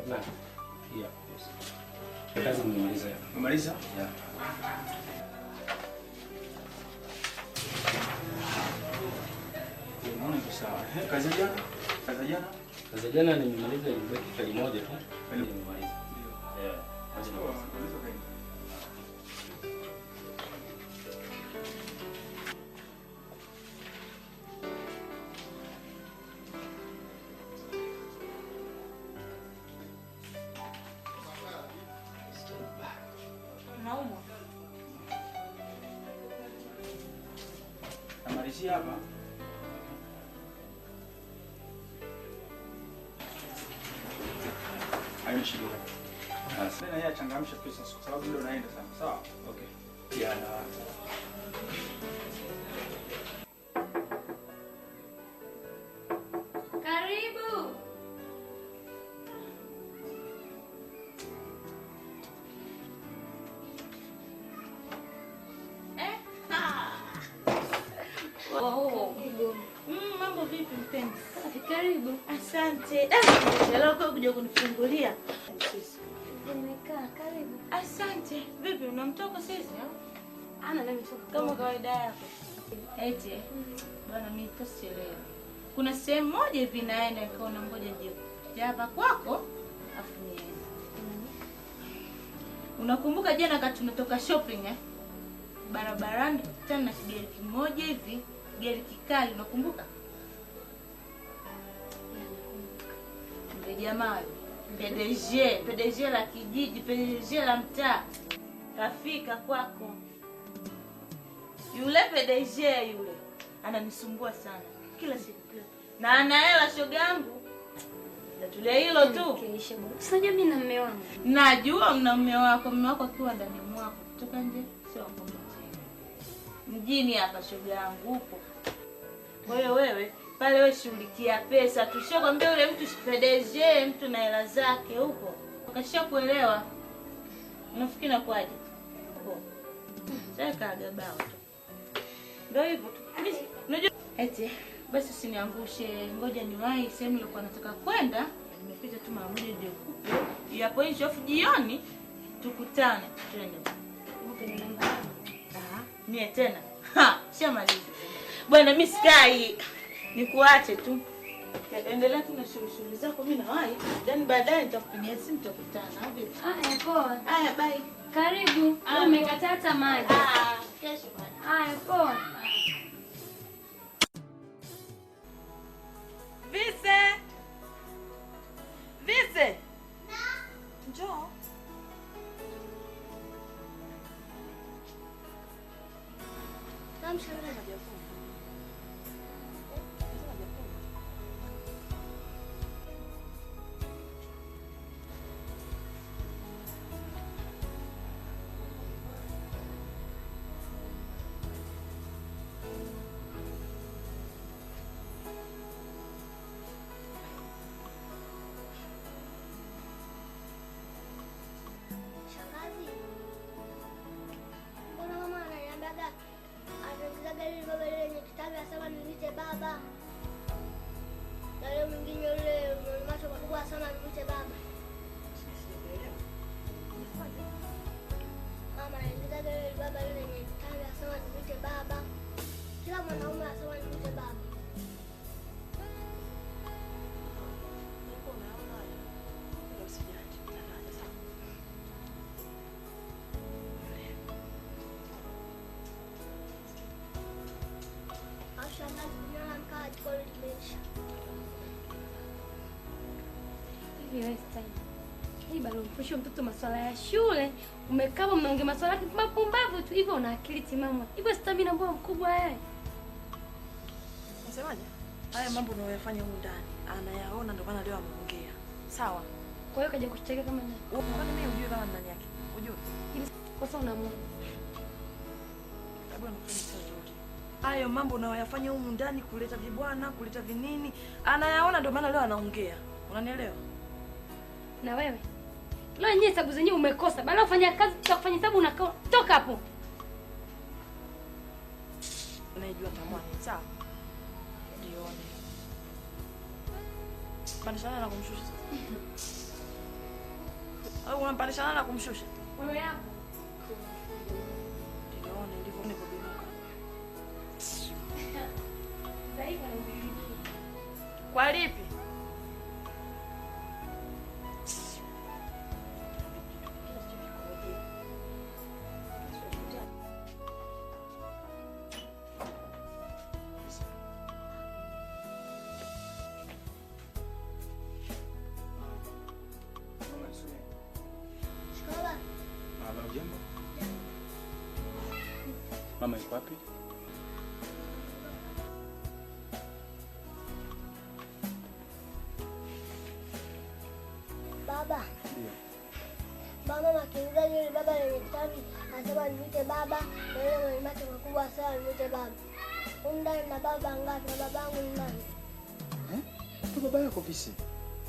plan. Yeah. Kazi nimemaliza. Umemaliza? Yeah. Unaona iko sawa. Kazi jana? Kazi jana? Kazi jana nimemaliza, ilibaki faili moja tu. Nimemaliza. Ndio. Yeah. Naumwa. Namalizia hapa. Haina shida. Sasa na yeye achangamsha pesa kwa sababu ndio naenda sana. Sawa? Okay. Yeah. Karibu. Oh. Mambo vipi mpenzi? Karibu. Asante. Leo kwa kuja kunifungulia. Nimekaa, karibu. Asante. Vipi unamtoka sisi au? Ana nami toka kama kawaida yako. Eti. Bwana mimi tosielewa. Kuna sehemu moja hivi naenda nikaona ngoja nje. Hapa kwako afu niende. Unakumbuka jana wakati tunatoka shopping eh? Barabarani tukutana na kigari kimoja hivi, gari kikali, unakumbuka? Ndio jamaa PDG la kijiji, PDG la mtaa. Kafika kwako. Yule PDG yule ananisumbua sana kila siku. Na ana hela shoga yangu. Natulia hilo tu. Kiisha bwana. Unajua mimi na mume wangu. Najua mna mume wako, mume wako akiwa ndani mwako kutoka nje sio wako. Mjini hapa shoga yangu upo. Kwa hiyo wewe pale wewe shughulikia pesa. Tushakwambia yule mtu PDG, mtu na hela zake huko. Ukashakuelewa. Unafikiri nakuaje? Huko. Sasa kagabao tu. Ndio hivyo tu. Unajua eti basi usiniangushe, ngoja niwahi sehemu nilikuwa nataka kwenda. Nimepita tu mara moja ndio kupe. Yapo nje afu jioni tukutane twende. Upe na namba yako. Mie tena. Ha, shamaliza. Bwana mimi sikai. Nikuache tu. Endelea tu na shughuli zako, mimi nawahi. Then baadaye nitakupigia simu tutakutana. Vipi? Haya poa. Haya bye. Karibu. Umekataa hata maji. Kesho bwana. Haya poa. Vise. Vise. Njoo. Shangazi, mbona mama ananiambiaga anaingizaga lile baba lile lenye kitabu asema nimuite baba, na yule mwingine yule mwenye macho makubwa asema nimuite baba. Mama anaingizaga lile baba lile lenye kitabu asema nimuite baba. Kila mwanaume asema nimuite baba. Hivi hii bado mfundishe mtoto masuala ya shule, umekaa umeongea masuala ya mapumbavu tu hivyo, una akili timamu. Hivyo stamina mbona mkubwa yeye. Unasemaje? Haya mambo unayoyafanya humu ndani anayaona, ndio maana leo ameongea. Sawa. Kwa hiyo kaja kucheka kama nani? Kwani mimi hujui kama nani yake? Hujui? Kwa sababu unamuona. Hebu anafanya vizuri. Hayo mambo unayoyafanya humu ndani, kuleta vibwana, kuleta vinini, anayaona ndio maana leo anaongea. Unanielewa? Na wewe leo yenyewe hesabu zenyewe umekosa. Badala ufanya kazi tutakufanya hesabu unakaa. Toka hapo. Unajua tamani, sawa? Jione. Bandishana na kumshusha sasa. Au unampandisha na kumshusha? Wewe hapo. Nione ndivyo nilivyobinuka. Dhaifu na mbiliki. Kwa lipi? Mama yuko wapi? Baba. Ndio. Mama akiuliza yule baba mwenye kitabu anasema niite baba, na yule mwenye macho makubwa anasema niite baba. Unda na baba ngapi na babangu ni nani? Eh? Tu baba yako visi.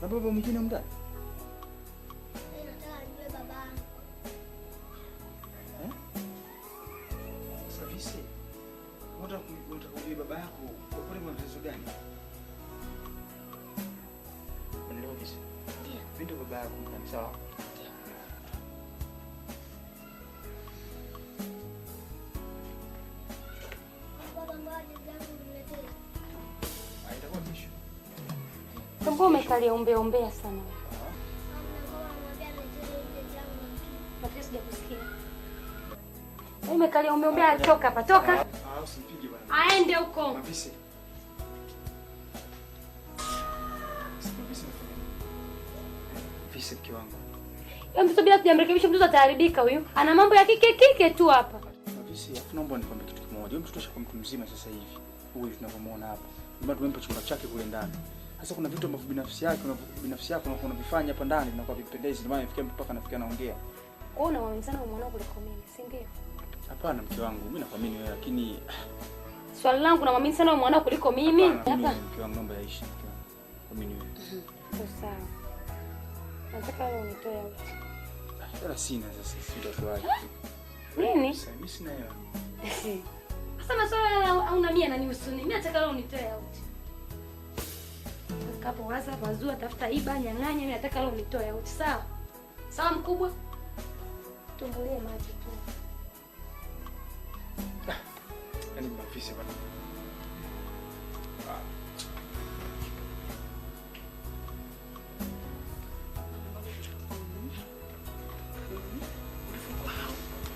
Na baba mwingine mndani? Mimi nataka nijue babangu. Eh? Sasa visi. Unataka kujua baba yako kwa kweli una tatizo gani? Unaelewa visi? Ndio. Mimi ndo baba yako mndani, sawa? Mbona umekalia umbea sana? Nafikiri sijakusikia. Wewe umekalia umbea, toka hapa, toka. Ah, usimpige bwana. Aende huko. Mavisi. Mavisi nafanya nini? Visi mke wangu. Yeye mtoto bila kujamrekebisha mtoto ataharibika huyu. Ana mambo ya kike kike tu hapa. Mavisi, afu naomba nikwambie kitu kimoja. Huyu mtoto ashakuwa mtu mzima sasa hivi. Huyu tunavyomuona hapa. Ndio tumempa chumba chake kule ndani. Sasa kuna vitu ambavyo binafsi yako unavifanya hapa ndani vinakuwa vipendezi, ndio maana nafikia mpaka nafikia naongea. Wewe unamwamini sana mwanao kuliko mimi, si ndio? Hapana mke wangu, mimi nakuamini wewe lakini swali langu namwamini sana mwanao kuliko mimi. Hapa mke wangu naomba yaishi mke wangu. Kuamini wewe. Sawa. Nataka wewe unitoe out. Hela sina sasa, sitatoaje? Nini? Sasa mimi sina hela. Sasa maswala au na mimi ananihusu nini? Mimi nataka wewe unitoe out. Kapo waza wazua tafuta iba nyang'anya, mimi nataka leo unitoe out. Sawa? Sawa mkubwa? Tumbulie maji tu. Yaani mafisi bwana.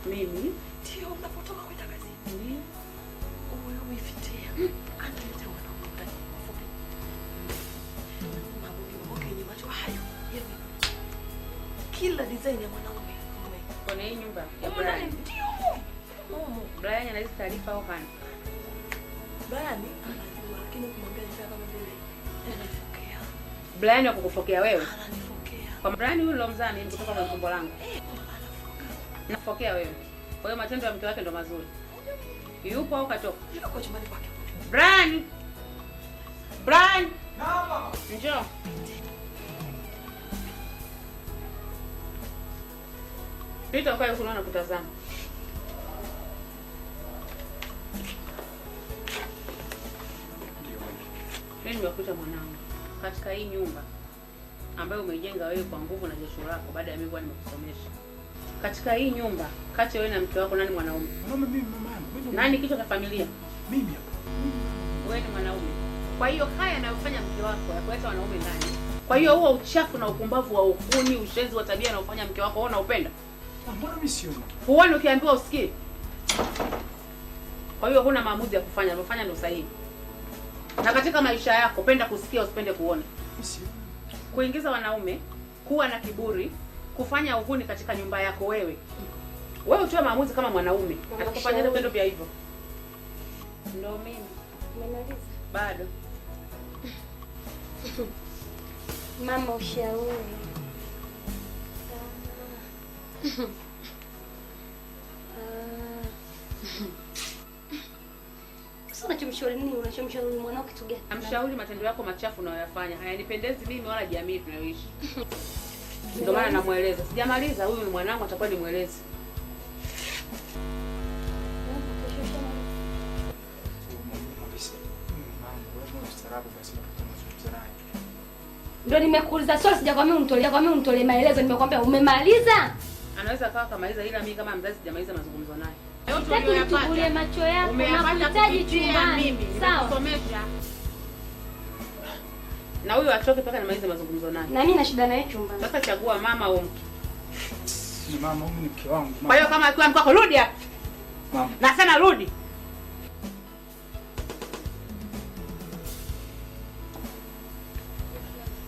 Mimi ndio mnapotoka kwenda kazini. Ndio. Huyu uifitia. Analeta wanaume ndani mafupi. Maboki yenye macho hayo. Yaani kila design ya mwanaume. Kwenye hii nyumba ya Brian. Ndio. Brian ana hizo taarifa au hana? Brian anajua lakini kumwambia ni kama vile ananifokea. Brian akukufokea wewe? Ananifokea. Kwa Brian huyu nilomzaa mimi kutoka kwa tumbo langu. Nafokea wewe. Kwa hiyo matendo ya mke wake ndo mazuri. Yupo au katoka? Yuko chumbani kwake. Brian. Brian. Naam mama. Njoo. Pita ukae huko na kutazama. Ndio. Mimi nimekuta mwanangu katika hii nyumba ambayo umeijenga wewe kwa nguvu na jasho lako baada ya mimi kuwa nimekusomesha. Katika hii nyumba kati wewe na mke wako nani mwanaume? Mama mimi mama yangu. Nani kichwa cha familia? Mimi hapa. Wewe ni mwanaume. Kwa hiyo haya anayofanya mke wako ya kuleta wanaume ndani. Kwa hiyo huo uchafu na upumbavu wa ukuni, ushenzi wa tabia anayofanya mke wako wewe unaupenda? Mbona mimi sioni? Huoni ukiambiwa usikie? Kwa hiyo huna maamuzi ya kufanya, unafanya ndio sahihi. Na katika maisha yako penda kusikia usipende kuona. Mimi kuingiza wanaume, kuwa na kiburi, kufanya uhuni katika nyumba yako wewe. Wewe utoe maamuzi kama mwanaume. Atakufanyia vitendo vya hivyo. Ndio mimi. Umemaliza? Bado. Mama ushauri. Sasa unachomshauri nini? Unachomshauri mwanao kitu gani? Namshauri matendo yako machafu unayoyafanya hayanipendezi mimi wala jamii tunayoishi. Ndio maana namueleza. Sijamaliza, huyu ni mwanangu atakuwa nimueleze. Mama, wewe ustaarabu basi unapozungumza naye. Ndio nimekuuliza swali, sijakwambia unitolee, kwa mimi unitolee maelezo, nimekwambia umemaliza. Anaweza akawa kamaliza, ila mimi kama mzazi sijamaliza mazungumzo naye. Sitaki nitukulie macho yako na kuhitaji chumbani. Sawa. Nimesomesha. Na huyu atoke mpaka nimalize mazungumzo naye. Na mimi na shida naye chumbani. Sasa chagua mama au mke. Ni mama, huyu ni mke wangu. Kwa hiyo kama akiwa mke wako rudi hapa. Mama. Na sana rudi.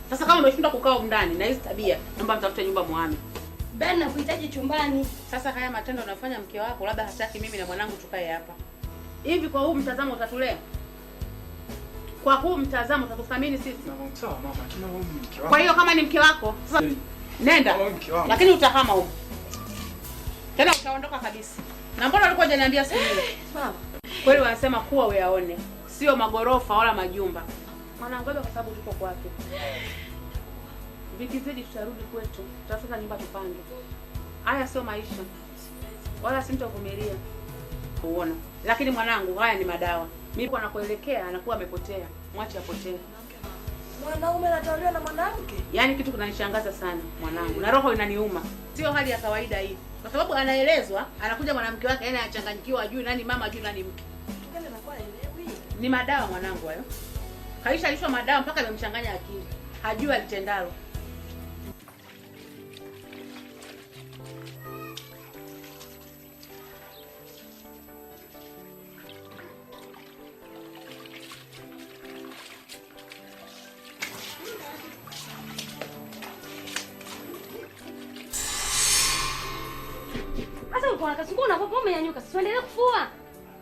Sasa kama umeshindwa kukaa huko ndani na hizi tabia, naomba mtafute nyumba muhame. Bana nakuhitaji chumbani. Sasa haya matendo unafanya mke wako labda hataki mimi na mwanangu tukae hapa. Hivi kwa huu mtazamo utatulea? Kwa huu mtazamo utatuthamini sisi? Sawa mama, lakini huyu ni mke wangu. Kwa hiyo kama ni mke wako, sasa nenda. Lakini utahama huko. Tena utaondoka kabisa. Na mbona ulikuwa hujaniambia siku ile? Mama. Kweli wanasema kuwa uyaone, sio magorofa wala majumba. Mwanangu kwa sababu tuko kwake. Vikizidi tutarudi kwetu, tutatafuta nyumba tupange. Haya sio maisha. Wala sintovumilia kuona. Lakini mwanangu haya ni madawa. Mimi kwa nakuelekea anakuwa amepotea. Mwache apotee. Mwanaume anatawaliwa na mwanamke? Yaani kitu kinanishangaza sana mwanangu. Na roho inaniuma. Sio hali ya kawaida hii. Kwa sababu anaelezwa, anakuja mwanamke wake yeye anachanganyikiwa, ajui nani mama, ajui nani mke. Tukale anakuwa haelewi. Ni madawa mwanangu hayo. Kaisha alishwa madawa mpaka amemchanganya akili. Hajui alitendalo. Sasa uko unakasungua unapopo umenyanyuka. Sasa uendelee kufua.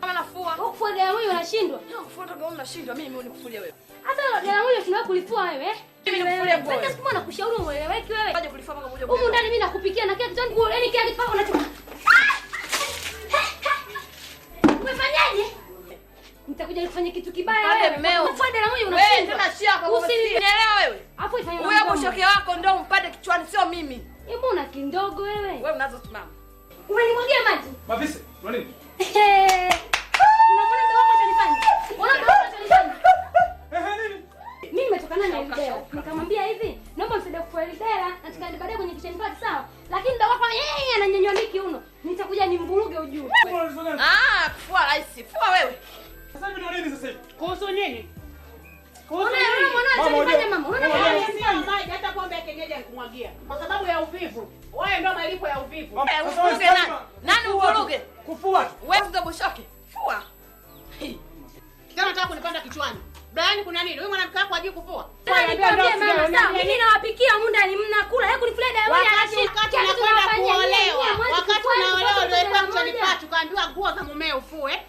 Kama nafua. Wewe kufua gari moja unashindwa. Kufua ndo gari unashindwa, mimi mimi nikufulia wewe. Hata gari moja tunawe kulifua wewe eh? Mimi nikufulia nguo. Sasa siku nakushauri ueleweki wewe. Kaje kulifua mpaka moja. Humu ndani mimi nakupikia na kila kitu nguo, yaani kila kitu unachoka. Umefanyaje? Nitakuja nikufanye kitu kibaya wewe. Kufua gari moja unashindwa. Wewe tena shia kwa usinielewa wewe. Hapo ifanye. Huyo bushoke wako ndio umpande kichwani sio mimi. Hebu una kindogo wewe. Wewe unazo simama. Umenimwagia maji? Mavise, una nini? Unamwona ndio wako atanifanya? Unaona ndio wako atanifanya? Nini? Mimi nimetokana na Elidera. Nikamwambia hivi, naomba msaidie kufua Elidera na tukaende baadaye kwenye kitchen party sawa? Lakini ndio wako yeye ananyanyua miki uno. Nitakuja nimvuruge ujue. Ah, kufua rahisi. Fua wewe. Sasa hivi ndio nini sasa hivi? Kuhusu nini? Kuhusu nini? Unaona mwanao mama? Unaona mwanao maji hata pombe ya kienyeji alikumwagia kwa sababu ya uvivu. Wewe ndio malipo ya uvivu. Uvuruge nani? Nani uvuruge? Kufua. Wewe ndio bushoke. Fua. Kama unataka kunipanda kichwani. Brian kuna nini? Wewe mwanamke wako hajui kufua. Nikwambie mama, sawa. Mimi nawapikia humu ndani mnakula. Yeye kunifulia dawa wewe anashinda. Wakati unakwenda kuolewa, wakati unaolewa uliwekwa kichwani pachu kaambiwa nguo za mumeo ufue,